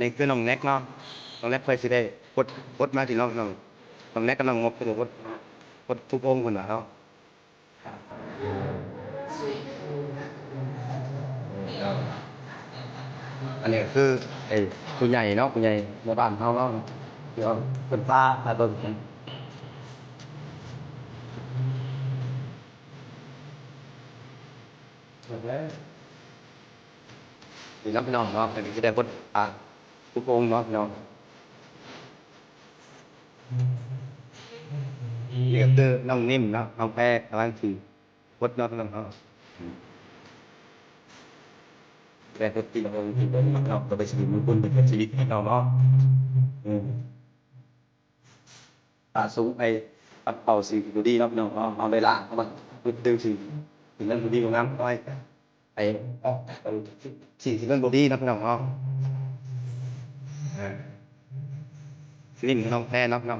ນີ້ຄືນ້ອງແນັກເນາະ ນ້ອງແນັກເພິ່ນຊິໄດ້ບົດ ບົດມາທີ່ນ້ອງ ນ້ອງ ນ້ອງແນັກກັບນ້ອງນົກເພິ່ນບົດ ບົດທຸກອົງເພິ່ນວ່າເນາະ. ອັນນີ້ຄືໄອ້ຜູ້ໃຫຍ່ເນາະ ຜູ້ໃຫຍ່ໃນບ້ານເຮົາເນາະ ທີ່ວ່າເພິ່ນພາມາເບິ່ງ ນີ້ເນາະພີ່ນ້ອງເນາະ ເພິ່ນກໍຊິໄດ້ບົດ ອ່າ ທຸກອົງເນາະພີ່ນ້ອງ. ນີ້ກໍຄືນ້ອງນິ້ມເນາະ ນ້ອງແພກຳລັງຊິບົດເນາະພີ່ນ້ອງເນາະ ແຕ່ເພິ່ນກິນອົງກິນອົງເນາະ ກໍໄປສິລິມຸງຄຸນເປັນຊີວິດພີ່ນ້ອງເນາະ. ອືມ ພະສົງໄປປັດເປົ່າສິ່ງທີ່ບໍ່ດີເນາະພີ່ນ້ອງເນາະ ເຮົາໄດ້ລ້າງເອົາມາເຮັດເປັນສິ່ງທີ່ມັນບໍ່ດີບໍ່ງາມເອົາໄວ້. ໄປ ສິ່ງທີ່ມັນບໍ່ດີເນາະ ພີ່ນ້ອງເນາະ. ເອີ ຫຼິ້ນນ້ອງແພເນາະ ພີ່ນ້ອງ.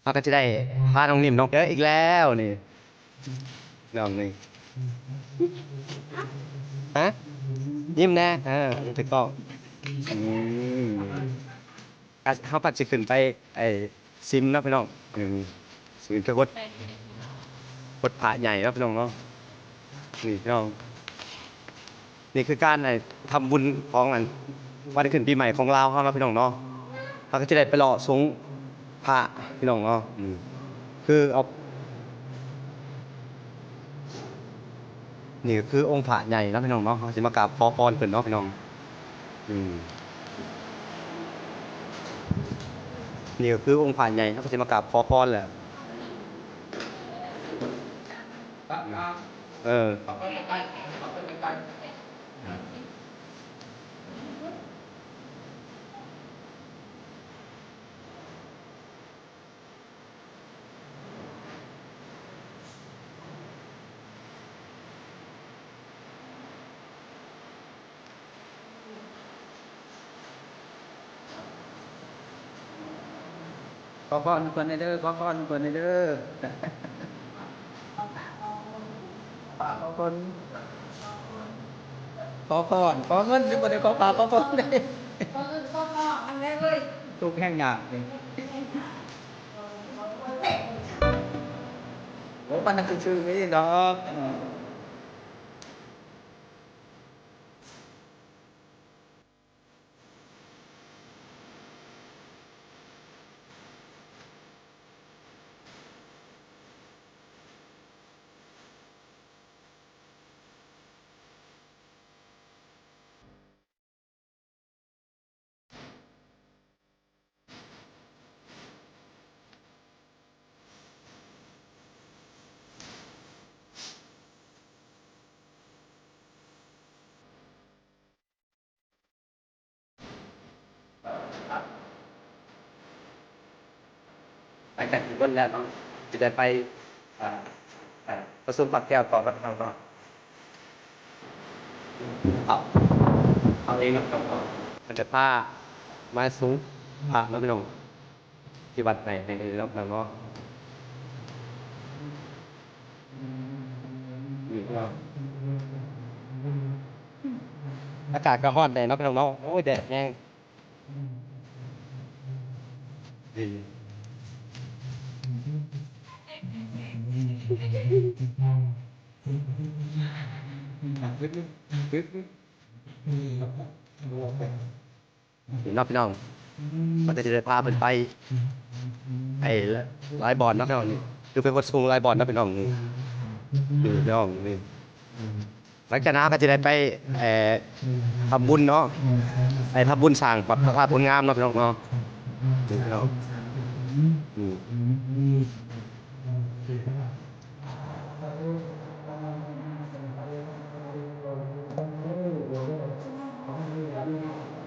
ເຮົາກໍຈະໄດ້ພານ້ອງນິ້ມ ນ້ອງເຈີອີກແລ້ວນີ້ ນ້ອງນີ້ ຮະ ຍິ້ມແດ່ ເອີ ຖືກຕ້ອງ. ອືມ ກໍເຮົາກໍຊິຂຶ້ນໄປ ໄອ້ ຊິມເນາະ ພີ່ນ້ອງ. ອືມ ຊິຂຶ້ນໄປບົດ ບົດພະໃຫຍ່ເນາະ ພີ່ນ້ອງເນາະ. ນີ້ ພີ່ນ້ອງ ນີ້ຄືການ ໄອ້ ທຳບຸນຂອງ ອັນ ວັນຂຶ້ນປີໃໝ່ຂອງລາວເຮົາເນາະ ພີ່ນ້ອງເນາະ. ເຮົາກໍຈະໄດ້ໄປເລາະຊົງພະ ພີ່ນ້ອງເນາະ. ອືມ ຄືເອົາ ນີ້ກໍຄືອົງພະໃຫຍ່ເນາະ ພີ່ນ້ອງເນາະ. ເຮົາຊິມາກາບຂໍພອນເພິ່ນເນາະ ພີ່ນ້ອງ. ອືມ ນີ້ກໍຄືອົງພະໃຫຍ່ ເຮົາກໍຊິມາກາບຂໍພອນແຫຼະ. ເອີ ຂໍພອນເພິ່ນແດ່ເດີ ຂໍພອນເພິ່ນແດ່ເດີ ຂໍພອນ ຂໍພອນ ຂໍເງິນ ບໍ່ໄດ້ຂໍພະ ຂໍພອນເດ້. ຂໍເງິນ ຂໍທອງ ອັນແລກເລີຍ ທຸກແຮງຍາກນີ້. ໂອ້ ມັນຄືໆນີ້ດອກ. ຫຼັງຈາກກິນເບິດແລ້ວເນາະ ຈະໄດ້ໄປ ເອີ ເອີ ປະຊຸມປັກແກ້ວຕໍ່ກັບເຮົາເນາະ. ເອົາ ເອົາເອງເນາະ ເຂົາຈະພາມາສູງພະເນາະ ພີ່ນ້ອງ. ທີ່ວັດໃດໃນເນາະ ເນາະ. ອາກາດກໍຮ້ອນແດ່ເນາະ ພີ່ນ້ອງເນາະ. ໂອ້ຍ ແດດແຮງ. ເນາະ ພີ່ນ້ອງ ກໍຈະໄດ້ພາເພິ່ນໄປ ໄປຫຼາຍບ່ອນເນາະ ພີ່ນ້ອງ. ນີ້ຄືໄປວັດສູງຫຼາຍບ່ອນເນາະ ພີ່ນ້ອງ. ນີ້ ນີ້ ພີ່ນ້ອງ ນີ້ ຫຼັງຈາກນັ້ນເຮົາກໍຈະໄດ້ໄປ ເອີ ທຳບຸນເນາະ ໄປທຳບຸນສ້າງພະທາດໂພນງາມເນາະ ພີ່ນ້ອງເນາະ. ນີ້ ພີ່ນ້ອງ ນີ້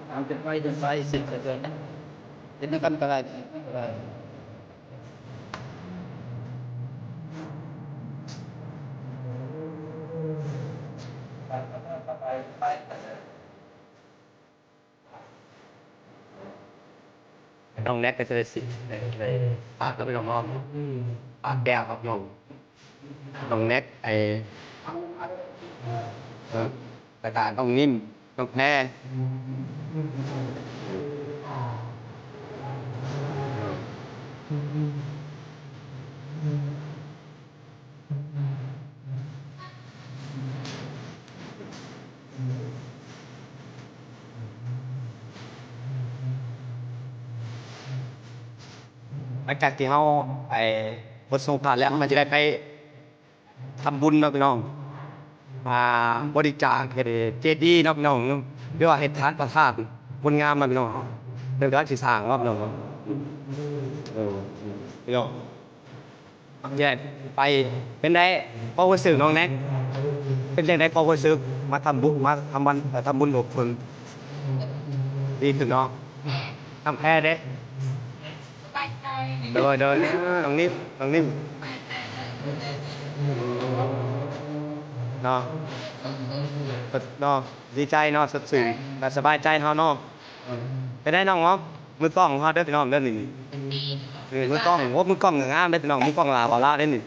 ເອົາ ຈະໄປ ຈະໄປ ເຮັດນຳກັນກໍໄດ້ ກໍໄດ້. ນ້ອງແນັກກໍຈະໄດ້ສິ ໄດ້ ໄດ້ພາກັບນ້ອງອ້ອມ ພາແກ້ວກັບນ້ອງ ນ້ອງແນັກ ໄອ້ ເອີ ແລ້ວກໍນ້ອງນິ້ມ ນ້ອງແພ. ຫຼັງຈາກທີ່ເຮົາໄປບົດສົງພະແລ້ວ ເຮົາກໍຈະໄດ້ໄປທຳບຸນເນາະພີ່ນ້ອງ ອ່າ ບໍລິຈາກເຮັດເຈດີເນາະພີ່ນ້ອງ ຫຼືວ່າເຮັດທານພະທາດໂພນງາມເນາະພີ່ນ້ອງ ເພິ່ນກຳລັງຊິສ້າງເນາະພີ່ນ້ອງ. ເອີ ພີ່ນ້ອງ ແຍກໄປ ເປັນໃດຄວາມຮູ້ສຶກນ້ອງແນັກ ເປັນຈັ່ງໃດຄວາມຮູ້ສຶກ ມາທຳບຸນ ມາທຳວັນ ເອີ ທຳບຸນຫົວເພິ່ນ ດີຂຶ້ນເນາະ. ນ້ອງແພເດ້? ໂດຍ ໂດຍ ເອີ ນ້ອງນິມ ນ້ອງນິມເນາະ ເນາະ ດີໃຈເນາະ ສົດຊື່ນ ແລະ ສະບາຍໃຈເຮົາເນາະ. ເປັນໃດນ້ອງເນາະ ມືກ້ອງຂອງເຮົາເດີພີ່ນ້ອງເດີນີ້ ເອີ ມືກ້ອງ ໂອ້ ມືກ້ອງງາມເດີພີ່ນ້ອງ ມືກ້ອງລາວ ລາວເດ້ນີ້.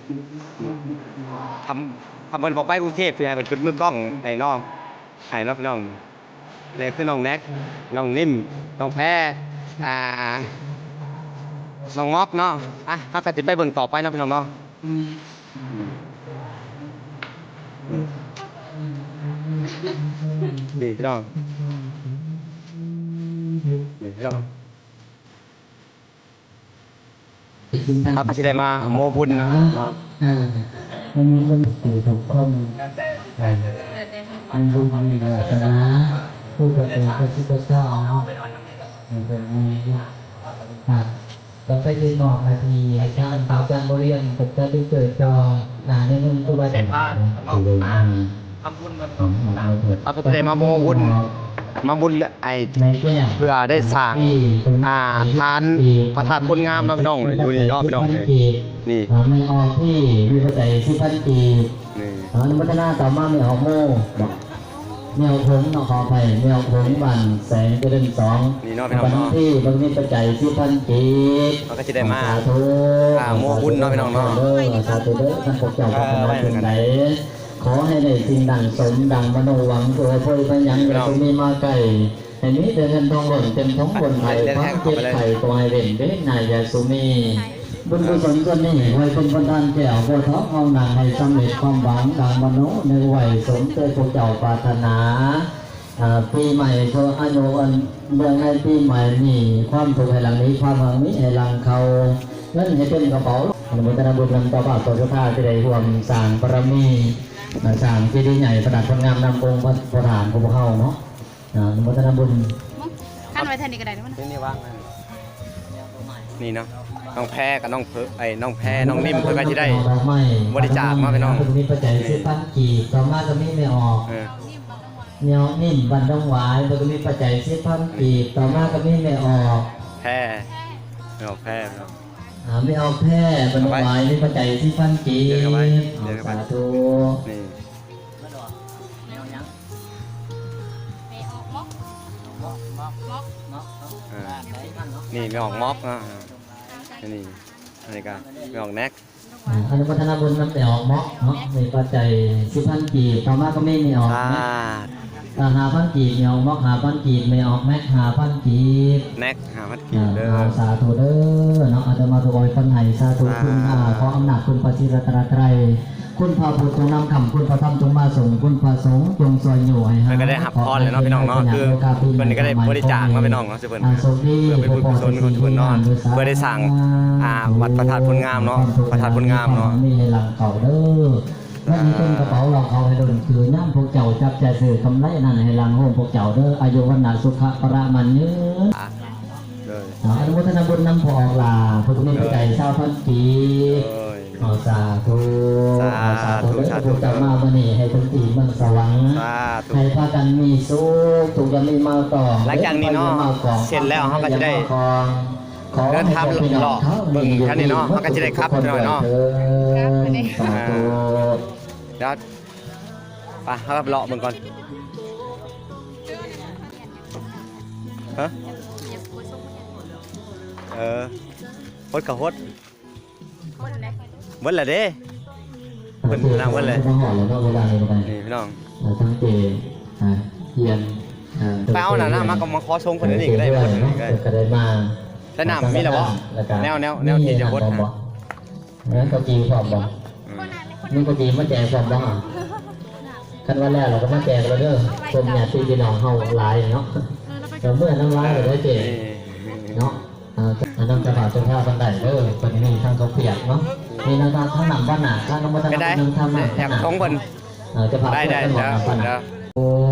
ທຳ ທຳເພິ່ນບໍ່ໄປກຸງເທບ ຊິໃຫ້ເພິ່ນເປັນມືກ້ອງໃຫ້ນ້ອງ ໃຫ້ເນາະພີ່ນ້ອງ. ນີ້ຄືນ້ອງແນັກ ນ້ອງນິມ ນ້ອງແພ ອ່າ ນ້ອງງອກເນາະ. ອ່ະ ເຮົາກໍຊິໄປເບິ່ງຕໍ່ໄປເນາະພີ່ນ້ອງເນາະ. ນີ້ພີ່ນ້ອງ ນີ້ພີ່ນ້ອງ ເຮົາກໍຊິໄດ້ມາໂມບຸນເນາະ. ເອີ ມັນມີຄົນທີ່ຖືກຕ້ອງ ເອີ ອັນບຸນອັນວາສະໜາ ຜູ້ປະເສີດພະຊິດພະເຈົ້າເນາະ ເປັນມີ ອ່າ ຕໍ່ໄປຊິມອບໜ້າທີ່ໃຫ້ທາງອາຈານບໍລິຍັງ ເປັນການເຊີນຕໍ່ ອ່າ ໃນມື້ຄືວ່າ ເຮົາກໍໄດ້ມາໂມບຸນ ມາບຸນໄອ້ ເພື່ອໄດ້ສ້າງ ອ່າ ທານພະທາດໂພນງາມເນາະພີ່ນ້ອງ ຢູ່ນີ້ເນາະພີ່ນ້ອງ. ນີ້ ອ່າ ແມ່ອອກທີ່ມີປັດໄຈສິບພັນກີບ ນີ້ ອະນຸໂມທະນາຕໍ່ມາແມ່ອອກໂມ ແມ່ອອກຫົງເນາະ ຂໍອະໄພ ແມ່ອອກຫົງ ບ້ານແສງຈະເລີນສອງ ນີ້ເນາະພີ່ນ້ອງເນາະ. ບັນທີ ບັນທີປັດໄຈສິບພັນກີບ ເຮົາກໍຊິໄດ້ມາ ສາທຸ ອ່າ ໂມບຸນເນາະພີ່ນ້ອງເນາະ. ເດີ ສາທຸເດີ ທ່ານພວກເຈົ້າປາດຖະໜາສິ່ງໃດ ຂໍໃຫ້ໄດ້ສິ່ງນັ້ນສົມດັ່ງມະໂນຫວັງ ເພື່ອໂພຍໄພຫຍັງກໍຈົ່ງມີມາໃກ້ ໃຫ້ມີແຕ່ເງິນທອງລົ້ນເຕັມຖົງລົ້ນໄຖ ຄວາມເຈັບໄຂ້ກໍໃຫ້ເວັ້ນເດ້ ນາຍາສຸມີ. ບຸນກຸສົນສ່ວນນີ້ ຂໍໃຫ້ເປັນຜົນທານແກ້ວ ບໍ່ທອກເອົານາງ ໃຫ້ສຳເລັດຄວາມຫວັງ ດັ່ງມະໂນນຶກໄວ້ ສົມໃຈພວກເຈົ້າປາດຖະໜາ. ອ່າ ປີໃໝ່ ຂໍອະນຸ ອັນ ເນື່ອງໃນປີໃໝ່ນີ້ ຄວາມທຸກໃຫ້ຫຼັ່ງໜີ ຄວາມຮັ່ງມີໃຫ້ຫຼັ່ງເຂົ້າ ເງິນໃຫ້ເຕັມກະເປົາ. ອະນຸໂມທະນາບຸນນຳເຈົ້າພາບເຈົ້າສັດທາທີ່ໄດ້ຮ່ວມສ້າງບາລະມີ ອ່າ ສ້າງເຈດີໃຫຍ່ ພະທາດໂພນງາມນຳອົງພະ ພະປະທານຂອງພວກເຮົາເນາະ. ອ່າ ອະນຸໂມທະນາບຸນ ຄັນໄວ້ແທນນີ້ກໍໄດ້ເດ້ ນີ້ ນີ້ວາງ ນີ້ເນາະ ນ້ອງແພກັບນ້ອງເພີ ໄອ້ ນ້ອງແພ ນ້ອງນິມ ເພິ່ນກໍຊິໄດ້ບໍລິຈາກມາພີ່ນ້ອງ. ມີປັດໄຈສິບພັນກີບ ຕໍ່ມາກໍມີແມ່ອອກ ເອີ ແມ່ອອກນິມ ບ້ານດອງຫວາຍ ເພິ່ນກໍມີປັດໄຈສິບພັນກີບ ຕໍ່ມາກໍມີແມ່ອອກແພ ແມ່ອອກແພເນາະ. ອ່າ ແມ່ອອກແພ ບ້ານດອງຫວາຍ ມີປັດໄຈສິບພັນກີບ ເດີນເຂົ້າໄປ ເດີນເຂົ້າໄປ ສາທຸ ນີ້ ແມ່ອອກຫຍັງ? ແມ່ອອກໝອກ ໝອກ ໝອກ ເນາະ ເອີ ນີ້ແມ່ອອກໝອກເນາະ ອັນນີ້ ອັນນີ້ກໍແມ່ອອກແນັກ. ອ່າ ອະນຸໂມທະນາບຸນນຳແມ່ອອກໝອກເນາະ ມີປັດໄຈສິບພັນກີບ ຕໍ່ມາກໍມີແມ່ອອກແນັກ ສາທຸ ອ່າ ຫ້າພັນກີບ ແມ່ອອກໝອກຫ້າພັນກີບ ແມ່ອອກແນັກຫ້າພັນກີບ ແນັກຫ້າພັນ ອ່າ ສາທຸເດີເນາະ ອາດຕະມາກໍອວຍພອນໃຫ້ ສາທຸ ສາທຸ ຄຸນ ອ່າ ຂໍອຳນາດຄຸນພະສີລັດຕະນະໄຕ ຄຸນພະພຸດຈົ່ງນຳທຳ ຄຸນພະທຳຈົ່ງມາສົ່ງ ຄຸນພະສົງຈົ່ງຊ່ວຍຍູ້ໃຫ້ຫາ ເພິ່ນກໍໄດ້ຮັບພອນແລ້ວເນາະພີ່ນ້ອງເນາະ ຄືເພິ່ນກໍໄດ້ບໍລິຈາກມາພີ່ນ້ອງເນາະ ເພິ່ນ ອ່າ ໂຊກດີ ເພື່ອເປັນບຸນກຸສົນຂອງເພິ່ນເນາະ ເພື່ອໄດ້ສ້າງ ອ່າ ວັດພະທາດໂພນງາມເນາະ ພະທາດໂພນງາມເນາະ ມີໃຫ້ຫຼັ່ງເຂົ້າເດີ. ເງິນເຕັມກະເປົາ ເຫຼົ້າເຂົ້າໃຫ້ລົ້ນ ຄືຍາມພວກເຈົ້າຈັບຈ່າຍຊື້ກຳໄລນັ້ນ ໃຫ້ຫຼັ່ງໂຮມພວກເຈົ້າເດີ ອາຍຸວັນນະສຸຂະພະລະໝັ້ນຍືນ. ອ່າ ເດີ ອ່າ ອະນຸໂມທະນາບຸນນຳພໍ່ອອກຫຼ້າ ເພິ່ນມີປັດໄຈຊາວພັນກີບ ເດີ ເອົາ ສາທຸ ສາທຸ ເອົາ ສາທຸເດີ ສາທຸ ພວກເຈົ້າມາມື້ນີ້ ໃຫ້ເປັນທີ່ເມືອງສະຫວັງ ສາທຸ ໃຫ້ພາກັນມີສຸກ ທຸກຢ່າມີມາຕ້ອງ ຫຼັງຈາກນີ້ເນາະ ເສລັດແລ້ວ ເຮົາກໍຈະໄດ້ ເດີນທາງເລາະເບິ່ງແຖວນີ້ເນາະ ເຮົາກໍຊິໄດ້ກັບແລ້ວເນາະ ສາທຸ ດຽວໄປ ເຮົາໄປເລາະເບິ່ງກ່ອນ ຮະ ເອີ ຫົດກໍຫົດ ເບິດລະເດ້ ເພິ່ນນຳເບິດເລີຍ ມາຮອດແລ້ວເນາະ ເວລານີ້ກໍໄດ້ ນີ້ພີ່ນ້ອງ ເອີ ຕັ້ງແຕ່ ອ່າ ຮຽນ ອ່າ ໄປເອົານັ້ນນະ ມາກໍມາຂໍສົ່ງເພິ່ນນີ້ກໍໄດ້ ເອີ ເພິ່ນນີ້ກໍໄດ້ ກໍໄດ້ມາ ແລະນ້ຳມີແລ້ວບໍ່ ແນວ ແນວ ແນວທີ່ຈະຫົດ ມີນ້ຳບໍ່ ເອີ ເຂົ້າຈີ່ພ້ອມບໍ່ ອືມ ມີເຂົ້າຈີ່ມາແຈກພ້ອມບໍ່ ຄັນວ່າແລ້ວລະກໍມາແຈກລະເດີ ເພາະຍາດພີ່ນ້ອງເຮົາຫຼາຍເນາະ ເອີ ເມື່ອນ້ຳລາຍລະໄດ້ເຈ ເນາະ. ອ່າ ອັນນັ້ນຈະຝາກເຈົ້າພາບເພິ່ນໄດ້ເດີ ເພິ່ນມີທັງເຂົ້າປຽກເນາະ ມີທັງ ທັງນ້ຳປານາ ທາງນ້ຳມັດທະນາ ເປັນໃດ ທາງນ້ຳ ຢາກສົ່ງເພິ່ນ ເອີ ຈະຝາກ ໄດ້ ເພິ່ນ ໄດ້ ເດີ ເດີ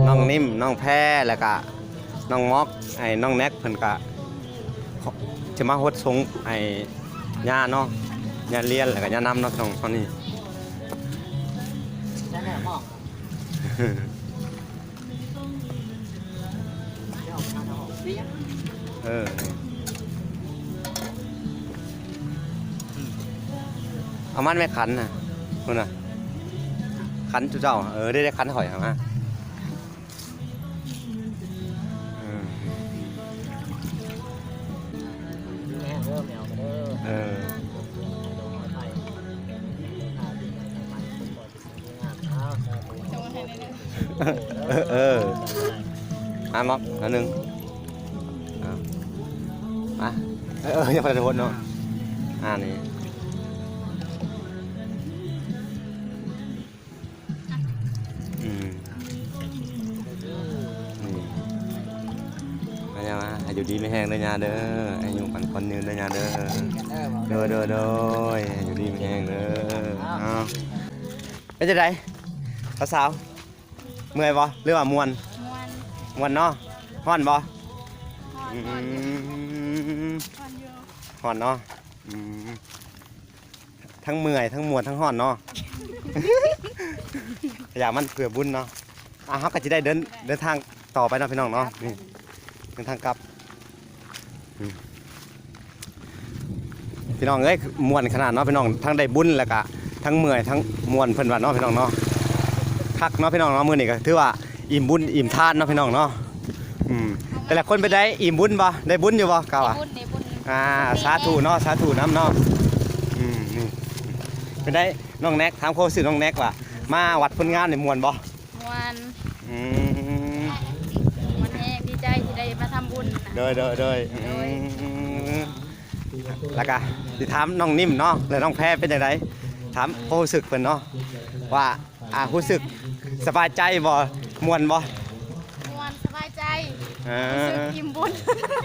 ນ້ອງນິມ ນ້ອງແພ ແລ້ວກະນ້ອງໝອກ ໄອ້ນ້ອງແນັກ ເພິ່ນກະຈະມາຫົດສົງໄອ້ຍ່າເນາະ ຍ່າລຽນ ແລ້ວກະຍ່ານຳເນາະ ນ້ອງເຮົານີ້. ເອີ ເອົາມາແມ່ ຂັນນະ ພຸ້ນນະ ຂັນຈຸເຈົ້າ ເອີ ໄດ້ ໄດ້ຂັນຂ້ອຍເອົາມາ ເອີ ແມ່ເດີ ແມ່ເດີ ເອີ ເອີ ເອີ ເອີ ມາມອບ ອັນໜຶ່ງ ເອົາ ມາ ເອີ ເອີ ຢ່າໄປໂທດເນາະ ອ່າ ນີ້ ອືມ ນີ້ ມາ ມາ ໃຫ້ຢູ່ດີມີແຮງເດີຍ່າເດີ ອາຍຸໝັ້ນຂວັນຍືນເດີຍ່າເດີ ໂດຍ ໂດຍ ໂດຍ ໃຫ້ຢູ່ດີມີແຮງເດີ ເອົາ ເປັນຈັ່ງໃດ ສາວໆ ເມື່ອຍບໍ່ ຫຼືວ່າມ່ວນ? ມ່ວນ ມ່ວນເນາະ ຮ້ອນບໍ່? ຮ້ອນ ອືມ ຮ້ອນຢູ່ ຮ້ອນເນາະ ອືມ ທັງເມື່ອຍ ທັງມ່ວນ ທັງຮ້ອນເນາະ ຢ່າງມັນເພື່ອບຸນເນາະ ອ່າ ເຮົາກໍຊິໄດ້ເດີນ ເດີນທາງຕໍ່ໄປເນາະ ພີ່ນ້ອງເນາະ ນີ້ ເດີນທາງກັບ ອືມ ພີ່ນ້ອງເອີຍ ມ່ວນຂະໜາດເນາະ ພີ່ນ້ອງ ທັງໄດ້ບຸນ ແລ້ວກະທັງເມື່ອຍ ທັງມ່ວນ ເພິ່ນວ່າເນາະ ພີ່ນ້ອງເນາະ ຄັກເນາະ ພີ່ນ້ອງເນາະ ມື້ນີ້ກໍຖືວ່າອີ່ມບຸນອີ່ມທານເນາະ ພີ່ນ້ອງເນາະ ອືມ ແຕ່ລະຄົນເປັນໃດ ອີ່ມບຸນບໍ່? ໄດ້ບຸນຢູ່ບໍ່? ກະວ່າ ໄດ້ບຸນ ໄດ້ບຸນ ອ່າ ສາທຸເນາະ ສາທຸນຳເນາະ ອືມ ນີ້ ເປັນໃດ ນ້ອງແນັກ ຖາມຄວາມຮູ້ສຶກນ້ອງແນັກວ່າ ມາວັດໂພນງາມນີ້ມ່ວນບໍ່? ມ່ວນ ອືມ ມ່ວນແຮງ ດີໃຈທີ່ໄດ້ມາທຳບຸນນະ ໂດຍ ໂດຍ ໂດຍ ໂດຍ ອືມ ແລ້ວກະຊິຖາມນ້ອງນິມເນາະ ແລະ ນ້ອງແພເປັນຈັ່ງໃດ? ຖາມຄວາມຮູ້ສຶກເພິ່ນເນາະ ວ່າ ອ່າ ຮູ້ສຶກສະບາຍໃຈບໍ່? ມ່ວນບໍ່? ມ່ວນ ສະບາຍໃຈ ເອີ ຮູ້ສຶກອີ່ມບຸນ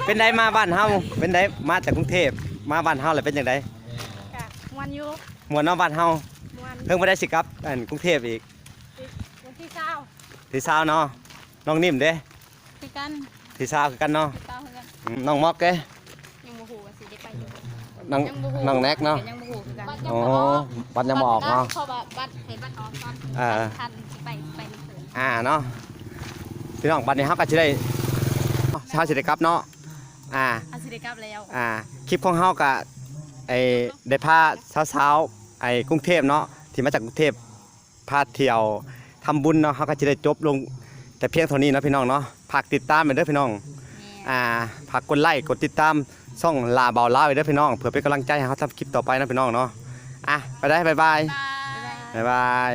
ເປັນໃດມາບ້ານເຮົາ? ເປັນໃດ ມາຈາກກຸງເທບ ມາບ້ານເຮົາແລ້ວເປັນຈັ່ງໃດ? ກະມ່ວນຢູ່ ມ່ວນເນາະ ບ້ານເຮົາ ມ່ວນ ເພິ່ງບໍ່ໄດ້ຊິກັບ ອັນ ກຸງເທບອີກ ອີກວັນທີຊາວ ທີຊາວເນາະ ນ້ອງນິມເດ້? ຄືກັນ ທີຊາວຄືກັນເນາະ ທີຊາວຄືກັນ ອືມ ນ້ອງມອກເດ້? ຍັງບໍ່ຮູ້ວ່າຊິໄດ້ໄປຢູ່ບໍ່ ນ້ອງ ນ້ອງແນັກເນາະ ຍັງບໍ່ຮູ້ຄືກັນ ອໍ ບັດຍັງບໍ່ອອກເນາະ ເພາະວ່າບັດ ໃຫ້ບັດອອກກ່ອນ ເອີ ຄັນຊິໄປ ໄປມື້ອື່ນ ອ່າ ເນາະ ພີ່ນ້ອງ ບັດນີ້ເຮົາກໍຊິໄດ້ ເຮົາຊິໄດ້ກັບເນາະ ອ່າ ເຮົາຊິໄດ້ກັບແລ້ວ ອ່າ ຄລິບຂອງເຮົາກໍ ໄອ້ ໄດ້ພາສາວໆ ໄອ້ ກຸງເທບເນາະ ທີ່ມາຈາກກຸງເທບ ພາທ່ຽວທຳບຸນເນາະ ເຮົາກໍຊິໄດ້ຈົບລົງແຕ່ພຽງເທົ່ານີ້ເນາະ ພີ່ນ້ອງເນາະ ຝາກຕິດຕາມໄວ້ເດີພີ່ນ້ອງ ແມ່ນ ອ່າ ຝາກກົດໄລ້ກົດຕິດຕາມຊ່ອງຫຼ້າບ່າວລາວໄວ້ເດີພີ່ນ້ອງ ເພື່ອເປັນກຳລັງໃຈໃຫ້ເຮົາທຳຄລິບຕໍ່ໄປເນາະ ພີ່ນ້ອງເນາະ ອ່ະ ໄປເດີ ບາຍບາຍ ບາຍບາຍ ບາຍບາຍ.